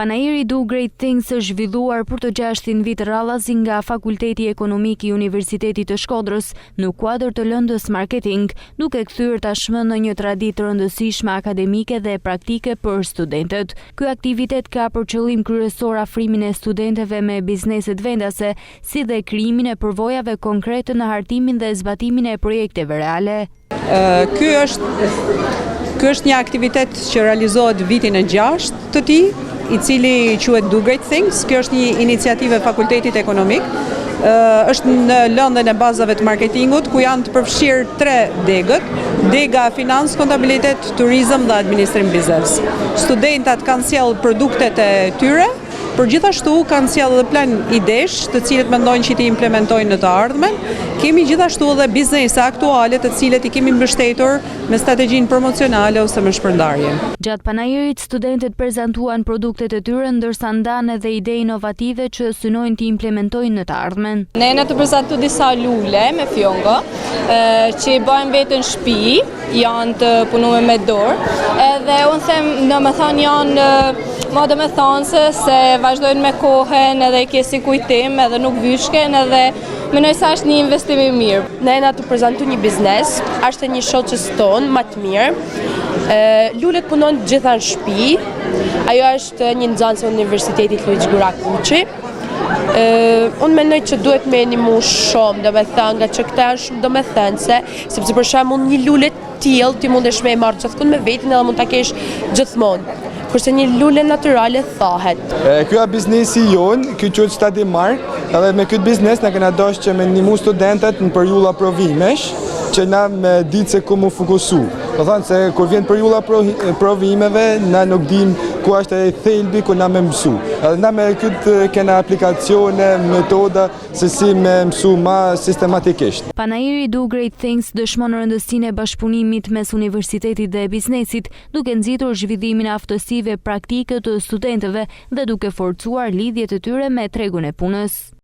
Panairi Do Great Things është zhvilluar për të gjashtin vit radhazi nga Fakulteti Ekonomik i Universitetit të Shkodrës në kuadër të lëndës marketing, duke kthyer tashmë në një traditë të rëndësishme akademike dhe praktike për studentët. Ky aktivitet ka për qëllim kryesor afrimin e studentëve me bizneset vendase, si dhe krijimin e përvojave konkrete në hartimin dhe zbatimin e projekteve reale. Ky është ky është një aktivitet që realizohet vitin e gjashtë të tij, i cili quhet Do Great Things. Kjo është një iniciativë e Fakultetit Ekonomik. Është në lëndën e bazave të marketingut, ku janë të përfshirë tre degët, dega financë, kontabilitet, turizëm dhe administrim biznes. Studentat kanë sjellë produktet e tyre, por gjithashtu kanë sjellë edhe plan idesh, të cilët mendojnë që t'i implementojnë në të ardhmen. Kemi gjithashtu edhe biznese aktuale të cilët i kemi mbështetur me strategjinë promocionale ose me shpërndarje. Gjatë panairit, studentët prezantuan produktet e tyre ndërsa ndanë edhe ide inovative që synojnë t'i implementojnë në të ardhmen. Ne jena tu prezantu disa lule me fjongo, që i bëjmë vetë në shtëpi, janë të punume me dorë, edhe unë them, domethonë janë ma domethënëse se vazhdojnë me kohën edhe i ke si kujtim edhe nuk vyshken edhe mendoj se është një investim i mirë. Ne jena tu prezantu një biznes, është e një shoqës tonë, ma të mirë. Lulet punon të gjitha në shtëpi. Ajo është një nxënëse e Universitetit Luigj Gurakuqi. Unë mendoj që duhet me nimu shumë, domethënë, nga që këta janë shumë domethënëse, sepse për shembull një lule të tillë ti mundesh me e marrë gjithkund me vetin edhe mund ta kesh gjithmonë. Kurse një lule natyrale thahet. Ky është biznesi jonë, ky quhet Study Mark, edhe me këtë biznes na kena dashur që me ndihmu studentët në periudha provimesh, që na me ditë se ku mu fokusu. Do thonë se kur vjen periudha provimeve, na nuk dim ku është e thelbi ku na me mësu. Edhe na me këtë kena aplikacione, metoda se si me mësu ma sistematikisht. Panairi Do Great Things dëshmon rëndësinë e bashkëpunimit mes universitetit dhe biznesit, duke nxitur zhvillimin e aftësive praktike të studentëve dhe duke forcuar lidhjet e tyre me tregun e punës.